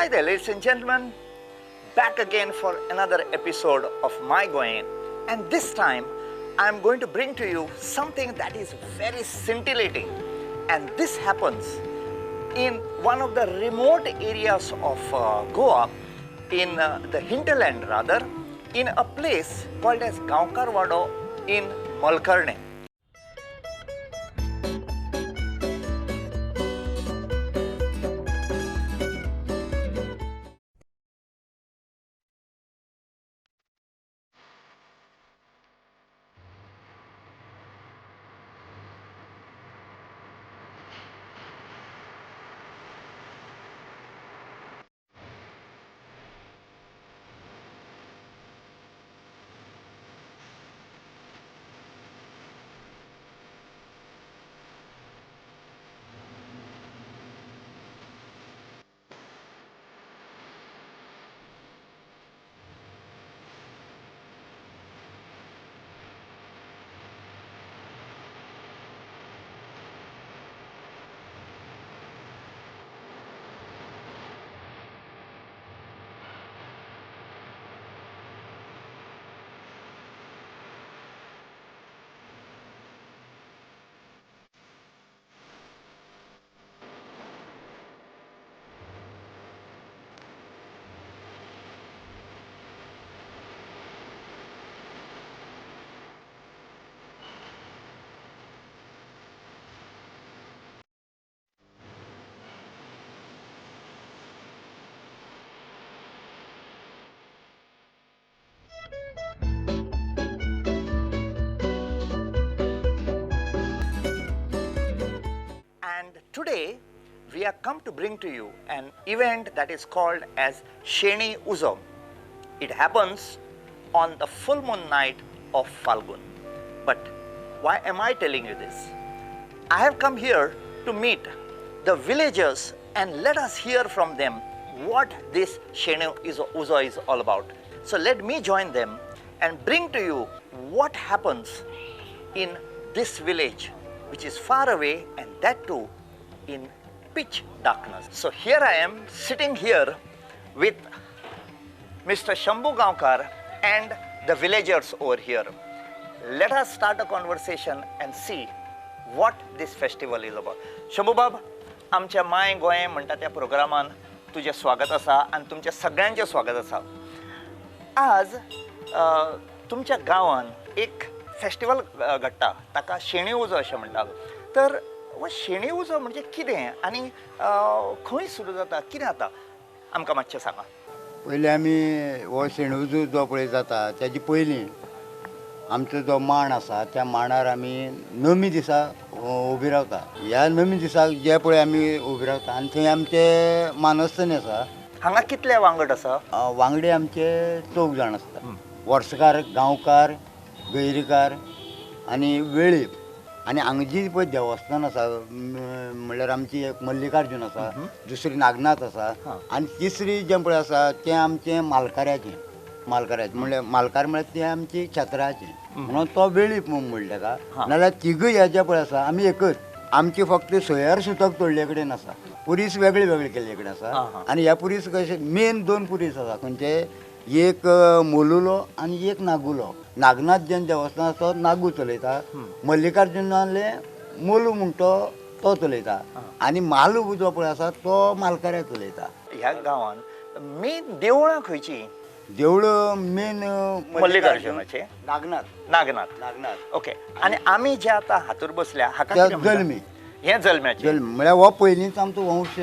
Hi there, ladies and gentlemen, back again for another episode of My Goem, and this time I am going to bring to you something that is very scintillating, and this happens in one of the remote areas of Goa, in the hinterland rather, in a place called as Gaonkarwado in Malkarne. And today we have come to bring to you an event that is called as Sheni Uzo. It happens on the full moon night of Falgun. But why am I telling you this? I have come here to meet the villagers and let us hear from them what this Sheni Uzo is all about. So let me join them and bring to you what happens in this village, which is far away, and that too in pitch darkness. So here I am sitting here with Mr. Shambhu Gaonkar and the villagers over here. Let us start a conversation and see what this festival is about. Shambhu बाब, आमच्या my Goa म्हणटा त्या प्रोग्रामान तुजें स्वागत आसा आनी तुमच्या सगळ्यांचें स्वागत आसा. आज तुमच्या गांवान एक फेस्टिवल घडटा, ताका शेणी उजो अशें म्हणटा. तर हो शेणी उजो म्हणजे कितें आनी खंय सुरू जाता, कितें जाता, आमकां मातशें सांगा. पयलीं आमी हो शेणी उजो जो पळय जाता तेजे पयलीं आमचो जो मांड आसा त्या मांडार आमी नमी दिसा उबी रावता. ह्या नमी दिसाक जे पळय आमी उबी रावता आनी थंय आमचे मानस्तनी आसा. हांगा कितले वांगड आसा? वांगडी आमचे 4 जाण आसता. वर्सकार, गांवकार, गैरीकार आनी वेळीप. आनी हांगा जी पळय देवस्थान आसा म्हणल्यार आमची एक मल्लिकार्जून आसा, दुसरी नागनाथ आसा आनी तिसरी जें पळय आसा तें आमचें मालकाऱ्याचें. मालकाऱ्याचें म्हणल्यार मालकार म्हळ्यार तें आमची छत्राचें, म्हणून तो वेळीप म्हणटा ताका. नाल्यार तिगूय हे जे पळय आसा आमी एकच. आमची फक्त सोयार सुतक तोडले कडेन आसा, पुरीस वेगळे वेगळे केल्ले कडेन आसा. आनी ह्या पुरीस कशें मेन 2 पुरीस आसा, खंयचे एक मोलुलो आनी एक नागुलो. नागनाथ जें देवस्थान आसा तो नागू चलयता, मल्लिकार्जुनाले मोलू म्हणटा तो चलयता आनी मालू जो पळय आसा तो मालकाऱ्या चलयता. ह्या गांवान मेन देवळां खंयची? देवळां मेन मल्लिकार्जुनाचें, नागनाथ. नागनाथ, नागनाथ. ओके. आनी आमी जे आतां हातूर बसल्या हाका जल्मी, हें जल्म्याचें जल्म म्हळ्यार हो पयलींच आमचो वंश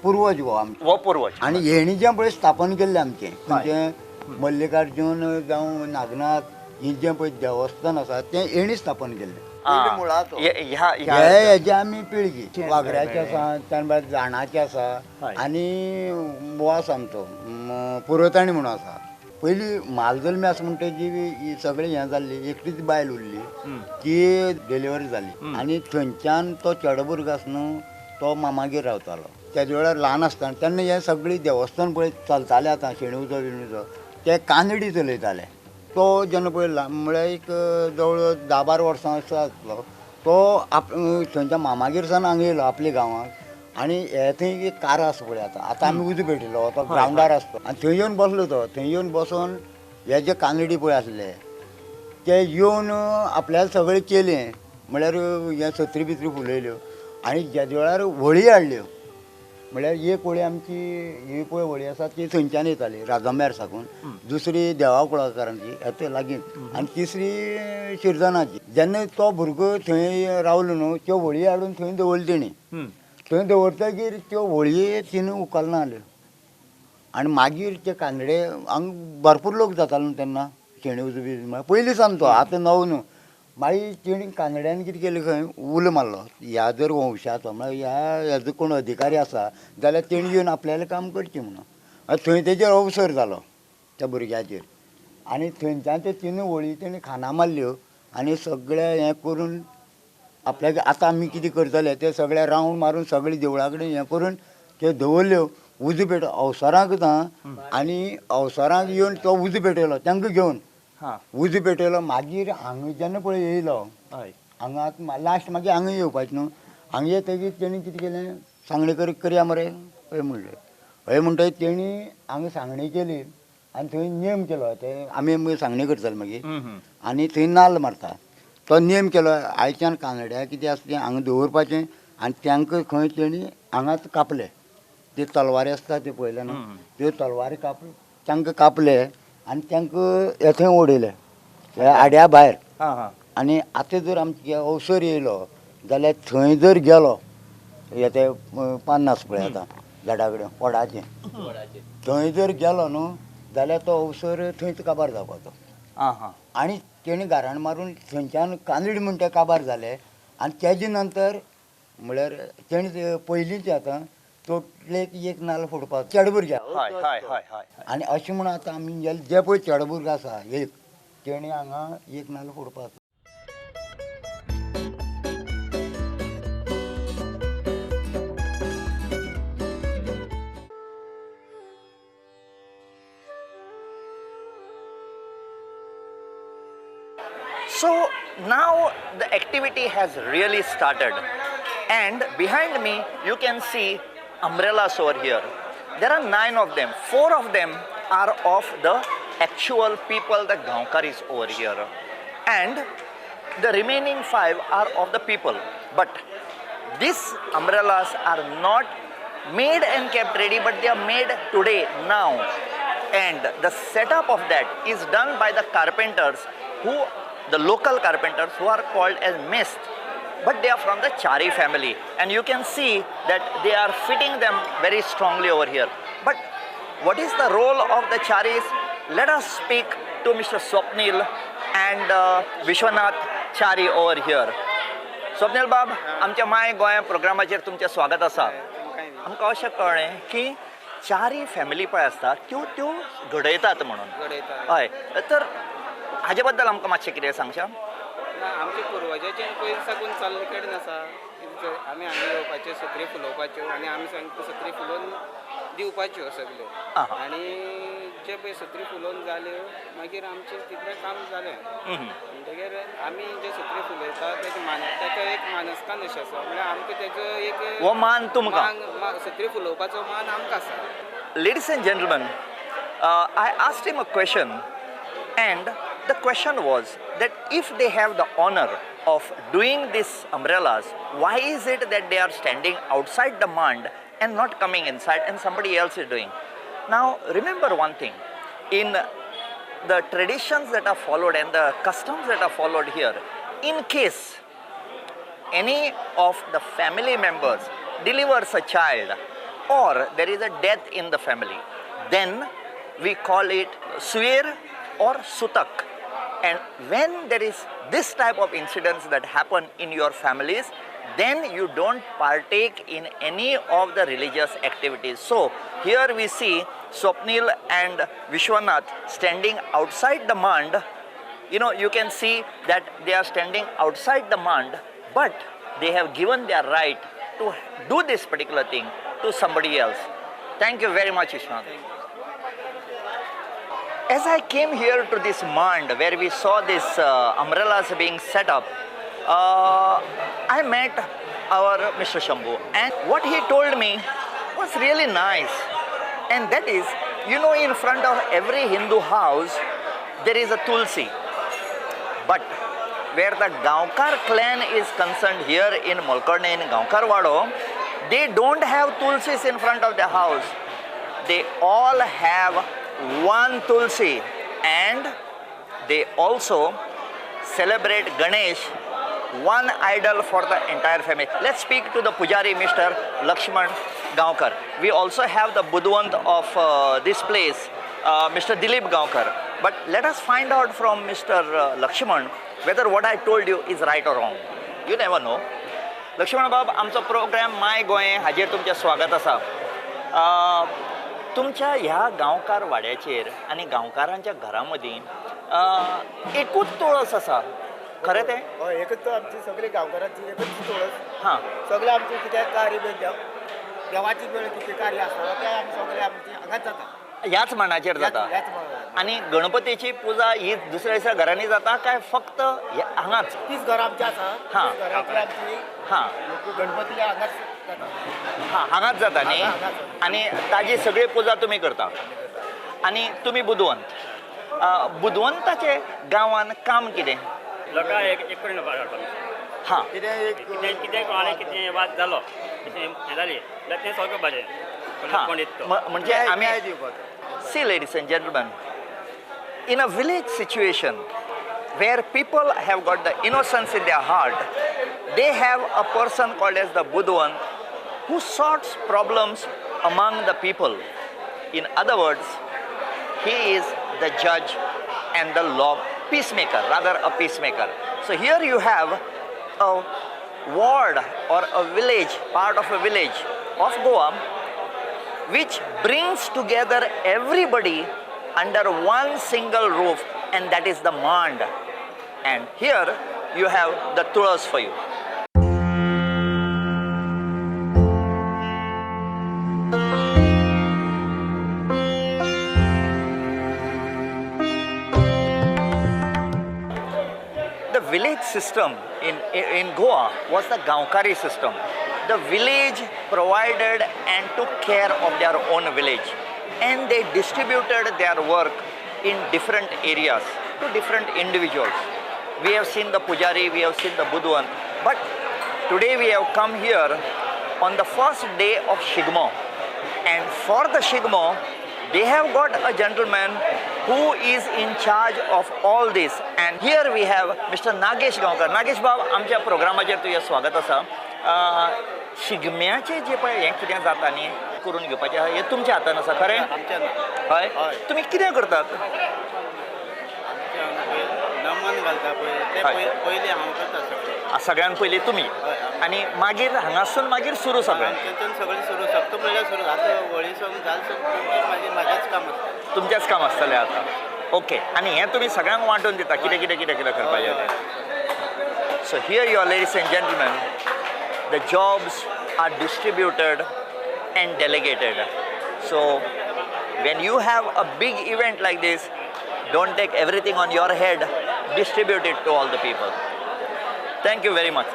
पुर्वज, हो आमचो हो पुर्वज. आनी हेणी जें पळय स्थापन केल्लें आमचें खंयचें मल्लिकार्जून जावं नागनाथ ही जें पळय देवस्थान आसा तें हेणी स्थापन केल्लें. मुळाचो हे हेजे आमी पिळगी वागऱ्याचे आसा, त्यान भायर जाणाचे आसा आनी हो आसा आमचो पुरोताणी म्हणून आसा. पयलीं म्हालजल्मी आसा म्हणटा जी सगळें हें जाल्ली, एकटीच बायल उरली ती डिलिव्हरी जाली आनी थंयच्यान तो चेडो भुरगो आसा न्हू तो मामागेर रावतालो. तेजे वेळार ल्हान आसतना तेन्ना हें सगळें देवस्थान पळय चलतालें. आतां शेणी उजो बिणी उजो ते कानडी चलयताले. तो जेन्ना पळय म्हळ्यार एक जवळ 10-12 वर्सां आसलो तो थंयच्या मामागेर सावन हांगा येयलो आपल्या गांवांत आनी हे थंय एक कार आसा पळय आतां आतां आमी उजो पेटिल्लो तो ग्रावंडार आसता आनी थंय येवन बसलो तो थंय येवन बसोन हे जे कानडी पळय आसले ते येवन आपल्याक सगळें केलें म्हळ्यार हें सत्री बित्री फुलयल्यो आनी जेदे वेळार व्हळी हाडल्यो म्हळ्यार एक व्हळी आमची ही पळय व्हळी आसा ती थंयच्यान येताली राजांब्यार साकून दुसरी देवा कुळाकारांची हें लागींच आनी तिसरी शिरदनाची. जेन्ना तो भुरगो थंय रावलो न्हू त्यो व्हळी हाडून थंय दवरली तेणी थंय दवरतगीर त्यो व्हळी तिणें उखलना जाल्यो आनी मागीर ते कांदडे हांगा भरपूर लोक जातालो न्हू तेन्ना शेणी उजो बी म्हळ्यार पयलीं सावन तो आतां नवो न्हू. मागीर तेणी कानड्यान कितें केलें खंय उलो मारलो ह्या जर वंशाचो म्हळ्यार ह्या हेजो कोण अधिकारी आसा जाल्यार तेणी येवन आपल्यालें काम करचें म्हणून थंय तेजेर अवसर जालो त्या भुरग्याचेर आनी थंयच्यान त्यो तिनूय वळी तेणी खानां मारल्यो आनी सगळें हें करून आपल्याक आतां आमी कितें करतले ते सगळे रावंड मारून सगळे देवळा कडेन हें करून त्यो दवरल्यो उजो पेट अवसराकच आं आनी अवसराक येवन तो उजो पेटयलो तांकां घेवन उजो पेटयलो. मागीर हांगा जेन्ना पळय येयलो हांगा लास्ट मागीर हांगा येवपाचें न्हू हांगा येतगीर तेणी कितें केलें सांगणें करया मरे हय म्हणलें हय म्हणटगीर तेणी हांगा सांगणी केली आनी थंय नेम केलो ते आमी मागीर सांगणी करताले मागीर आनी थंय नाल्ल मारता तो नेम केलो आयच्यान कानड्या कितें आसा तें हांगा दवरपाचें आनी तांकां खंय तेणी हांगाच कापले ते तलवारी आसता ते पळयले न्हू त्यो तलवारी काप तांकां कापले आनी तांकां हे थंय उडयले आड्या भायर. आनी आतां जर आमचे अवसर येयलो जाल्यार थंय जर गेलो हे ते पन्नास पळय आतां झाडा कडेन वडाचें थंय जर गेलो न्हू जाल्यार तो अवसर थंयच काबार जावपाचो. आनी तेणी गाराण मारून थंयच्यान कानडी म्हणटा काबार जाले आनी तेजे नंतर म्हळ्यार तेणी पयलींच आतां तोटलेक एक नाल्ल फोडपाक चेडो भुरग्याक. आनी अशें म्हणून आतां आमी जे पळय चेडो भुरगो आसा एक तेणी हांगा एक नाल्ल फोडपाक. So now the activity has really started and behind me you can see umbrellas over here. There are 9 of them. 4 of them are of the actual people, the Gaonkaris over here, and the remaining 5 are of the people. But these umbrellas are not made and kept ready, but they are made today, now. And the setup of that is done by the carpenters, who the local carpenters who are called as mist, but they are from the Chari family, and you can see that they are fitting them very strongly over here. But what is the role of the Charis? Let us speak to Mr. Swapnil and Vishwanath Chari over here. Swapnil Bab, आमच्या my Goa प्रोग्रामाचेर तुमचें स्वागत आसा. आमकां अशें कळ्ळें की चारी family पळय आसता त्यो त्यो घडयतात म्हणून. हय, तर हाजे बद्दल आमकां मातशें कितें सांगशात? आमच्या पुर्वजाचे पयलीं साकून चालू कडेन आसा. आमी हांगा येवपाच्यो सत्री फुलोवपाच्यो आनी आमी सत्री फुलोवन दिवपाच्यो सगल्यो. आनी जे पळय सत्री फुलोवन जाल्यो मागीर आमचें तितलें काम जालें. म्हणटगीर आमी जे सत्री फुलयता तेका एक मानसकान अशें आसा, म्हळ्यार आमकां तेजो एक हो मान तुमकां सत्री फुलोवपाचो मान आमकां आसा. Ladies and gentlemen, I asked him a question, and the question was that if they have the honor of doing these umbrellas, why is it that they are standing outside the mand and not coming inside and somebody else is doing? Now remember one thing, in the traditions that are followed and the customs that are followed here, in case any of the family members delivers a child or there is a death in the family, then we call it suir or sutak. And when there is this type of incidents that happen in your families, then you don't partake in any of the religious activities. So here we see Swapnil and Vishwanath standing outside the mand. You know, you can see that they are standing outside the mand, but they have given their right to do this particular thing to somebody else. Thank you very much, Vishwanath. As I came here to this mand where we saw these umbrellas being set up, I met our Mr. Shambhu, and what he told me was really nice, and that is, you know, in front of every Hindu house there is a tulsi, but where the Gaonkar clan is concerned here in Malkarne, in Gaonkar Wado, they don't have tulsis in front of the house. They all have one tulsi, and they also celebrate Ganesh, one idol for the entire family. Let's speak to the pujari, Mr. Lakshman Gaonkar. We also have the Budwant of this place, Mr. Dilip Gaonkar. But let us find out from Mr. Lakshman whether what I told you is right or wrong. You never know. Lakshman बाब, आमचो programme my Goa हाजेर तुमचें स्वागत आसा. तुमच्या ह्या गांवकार वाड्याचेर आनी गांवकारांच्या घरा मदीं एकूच तुळस आसा, खरें तें? हय, एकूच आमची सगळी गांवकारांची एकूच तुळस. हां, सगळें आमचें कितें कार्य देवाची वेळ कितें कार्य आसता तें आमी सगळें आमचें हांगाच जाता, ह्याच मांडाचेर जाता. आनी गणपतीची पुजा ही दुसऱ्या दुसऱ्या घरांनी जाता काय फक्त हांगाच? तीच घरां आमची आसा. हां, आमची हां, गणपती हांगाच जाता. हां, हांगाच जाता न्ही. आनी ताजी सगळी पुजा तुमी करता आनी तुमी बुदवंत. बुदवंताचें गांवान काम कितें? लोकांक एक करून. हां, कितें कोणाले कितें वाद जालो हें जाली जाल्यार तें सगळें करपाचें. म्हणजे आमी. See, ladies and gentlemen, in a village situation where people have got the innocence in their heart, they have a person called as the Budwant who sorts problems among the people. In other words, he is the judge and the law peacemaker, rather a peacemaker. So here you have a ward or a village, part of a village of Goa, which brings together everybody under one single roof, and that is the Mand. And here you have the tulas for you. The village system in Goa was the Gaonkari system. The village provided and took care of their own village, and they distributed their work in different areas to different individuals. We have seen the pujari, we have seen the Budwant, but today we have come here on the first day of Shigmo, and for the Shigmo they have got a gentleman who is in charge of all this, and here we have Mr. Nagesh Gaonkar. Nagesh बाब, आमच्या प्रोग्रामाचेर तुजें स्वागत आसा. शिगम्याचें जें पळय हें कितें जाता न्ही करून घेवपाचें आसा, हें तुमच्या हातान आसा, खरें? हय. तुमी कितें करतात? नमन घालता पळय तें पयलीं हांव करता सगळें. सगळ्यान पयलीं तुमी, आनी मागीर हांगासून मागीर सुरू सगळें? सगळें सुरू, सप्त म्हणल्यार सुरू. आतां होळी सगळें जालें सगळें मागीर म्हाजेंच काम आसता. तुमचेंच काम आसतलें आतां. ओके, आनी हें तुमी सगळ्यांक वांटून दिता कितें कितें कितें कितें करपाचें तें. So here you are, ladies and gentlemen, the jobs are distributed and delegated. So when you have a big event like this, don't take everything on your head, distribute it to all the people. Thank you very much.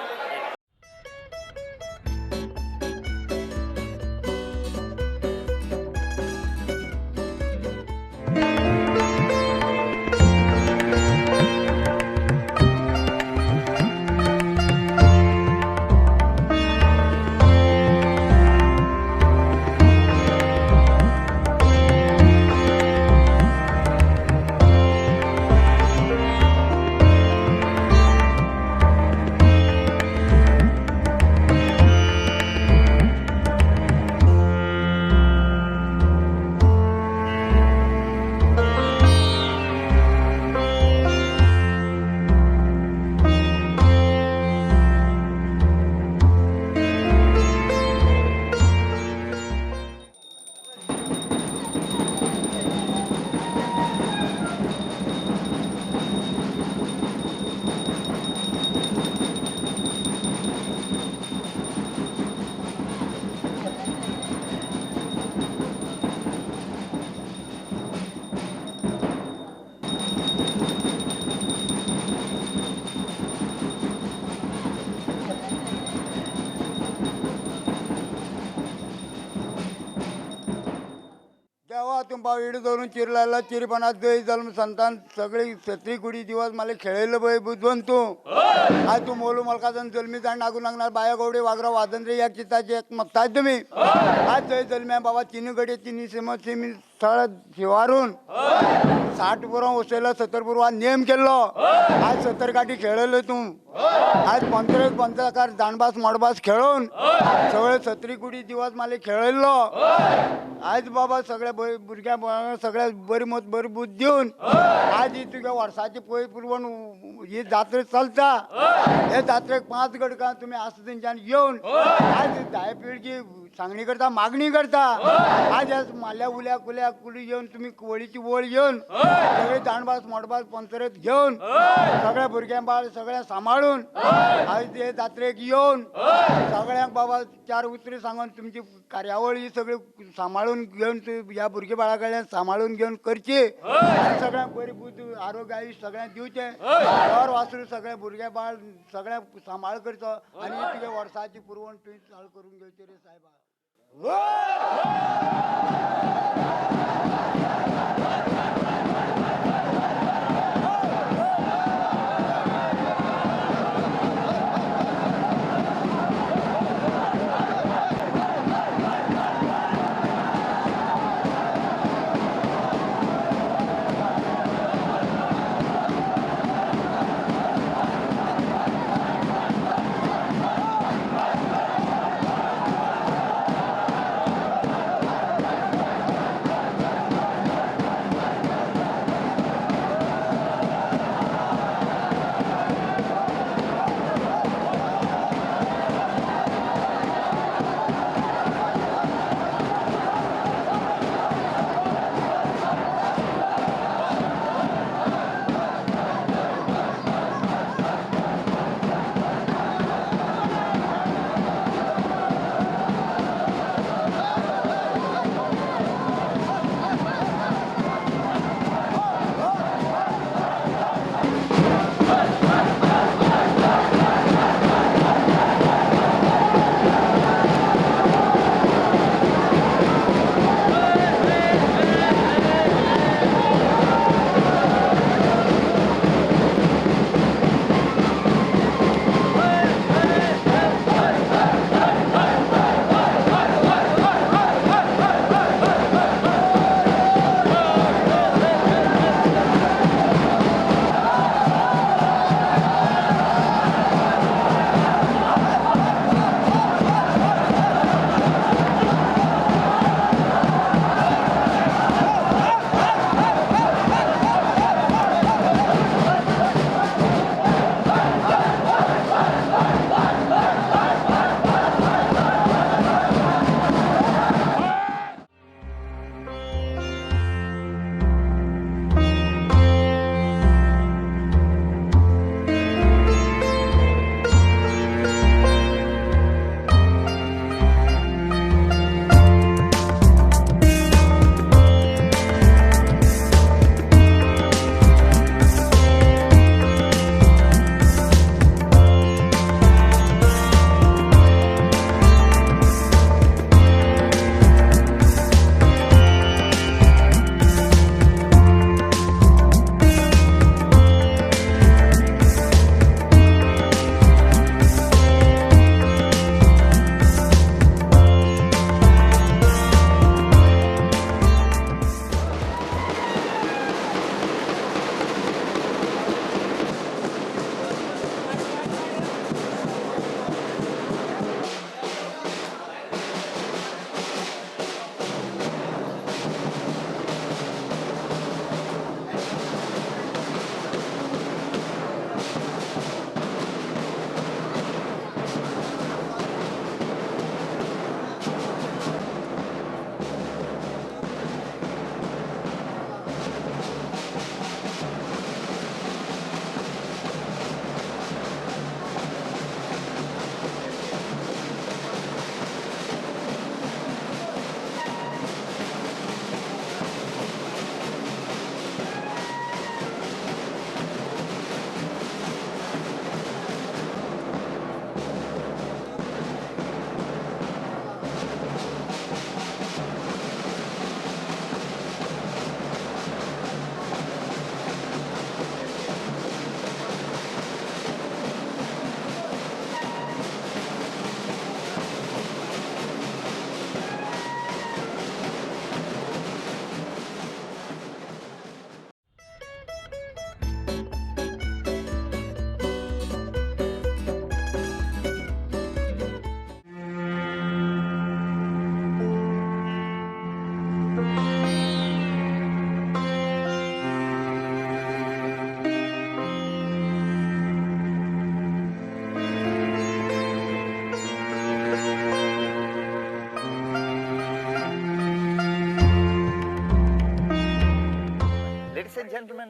तुमपा इडू धरून चिर लायलो चिरपणात जय जल्म संतान सगळी सत्री गुडी दिवस मला खेळयलं पळय बुजवून तूं. आज तूं मोलू मलकाजन जल्मी जाण नागू लागणार बाया गवडे वागरा वादंद्रे या चिताचे एक मगताय तुमी. आज जय जल्म्या बाबा तिन्ही गडे तिन्ही सीम सिमी स्थळ शिवारून 60 पुरां वसयलो 70 पुरवा नेम केल्लो. आज 70 गाठी खेळयल्यो तूं. आज पंचरेक पंचकार दांडबास मोडबास खेळोवन सगळे सत्री गुडी दिवस माले खेळयल्लो. आज बाबा सगळ्या भुरग्यां सगळ्या बरी मत बरी बुद्ध दिवन आज ही तुज्या वर्साची पय पुरवण ही जात्रा चलता. हे जात्रेक 5 गडकां तुमी आसा थंयच्यान येवन आज 10 पिळगी सांगणी करता मागणी करता. आज ह्या माल्या उल्या कुल्या कुली येवन तुमी वळीची वळ येवन सगळे दांडबास मोडबास पंचरेत घेवन सगळ्या भुरग्यां बाळ सगळ्या सांबाळून आज हे जात्रेक येवन सगळ्यांक बाबा 4 उतरां सांगून तुमची कार्यावळ ही सगळी सांबाळून घेवन ह्या भुरगे बाळा कडल्यान सांबाळून घेवन करची आनी सगळ्यांक बरी बुद्ध आरोग्य आयुश्य सगळ्यांक दिवचें. घर वासरू सगळे भुरगे बाळ सगळ्यांक सांबाळ करचो आनी तुगे वर्साची पुरवण तुवें चालू करून घेवची रे सायबा.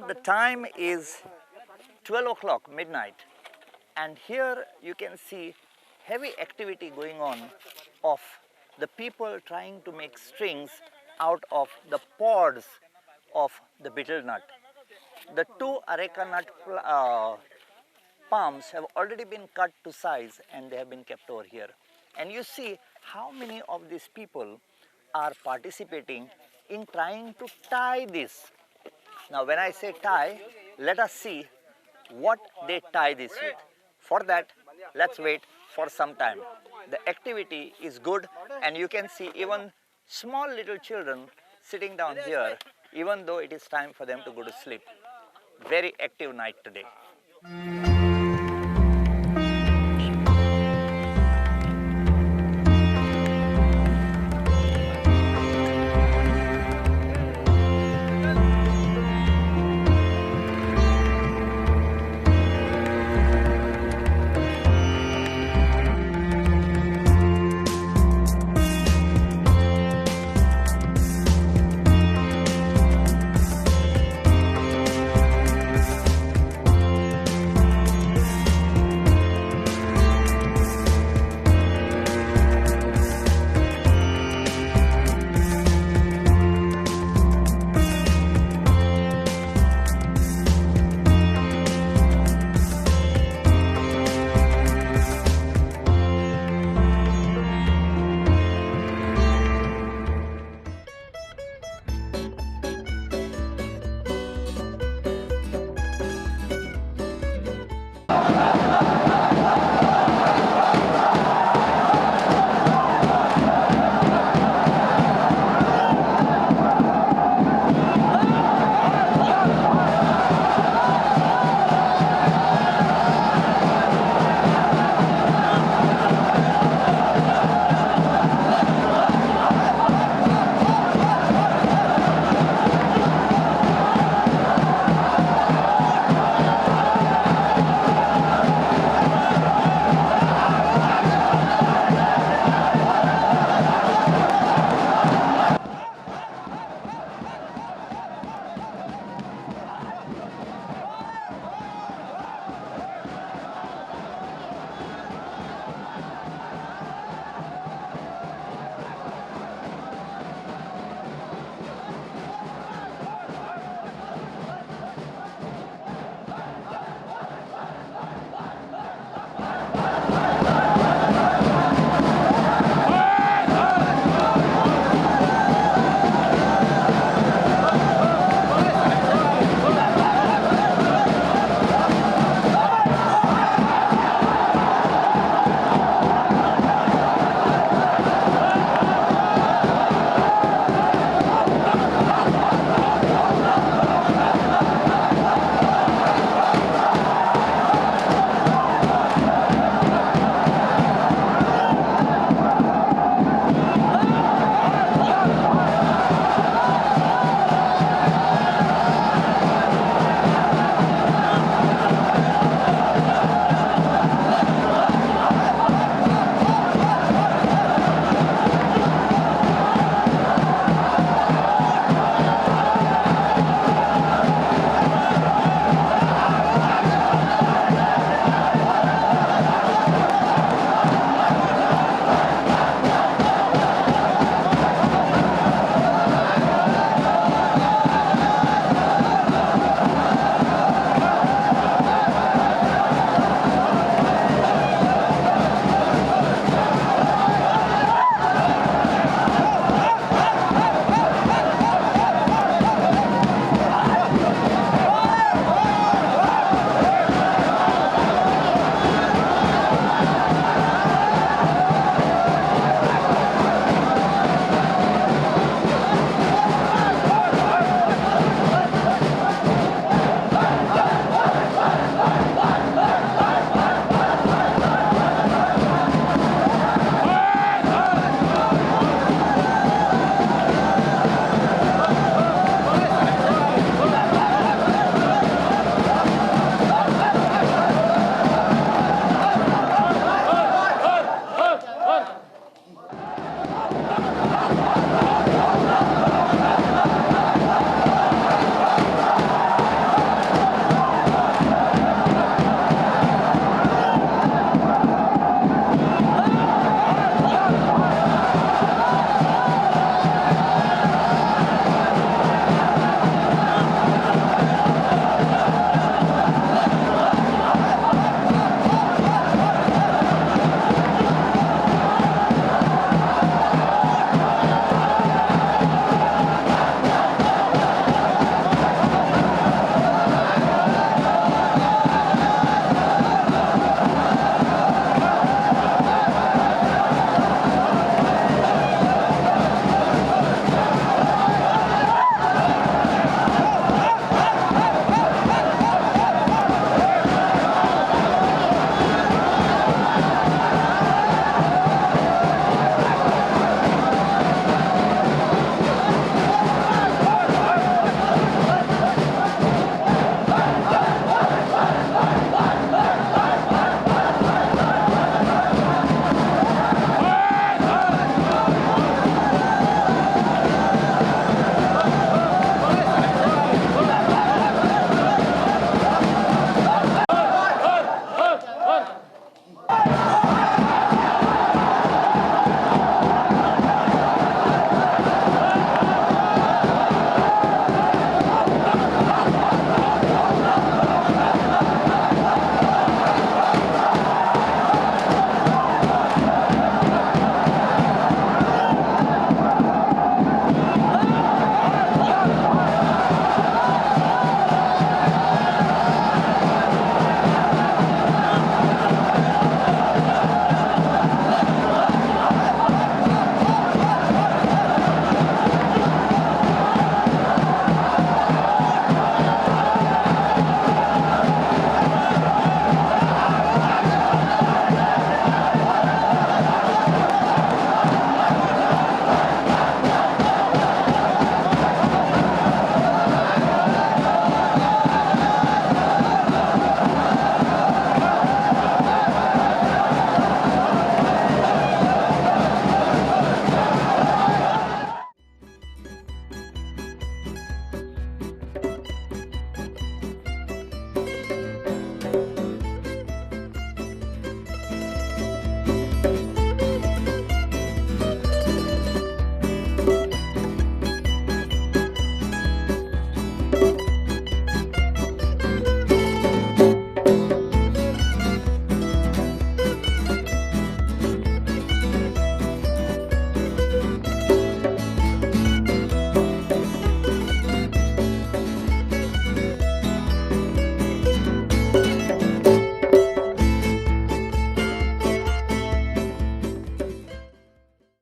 The time is 12 o'clock midnight, and here you can see heavy activity going on of the people trying to make strings out of the pods of the betel nut. The two areca nut palms have already been cut to size and they have been kept over here. And you see how many of these people are participating in trying to tie this. Now, when I say tie, let us see what they tie this with. For that, let's wait for some time. The activity is good, and you can see even small little children sitting down here, even though it is time for them to go to sleep. Very active night today.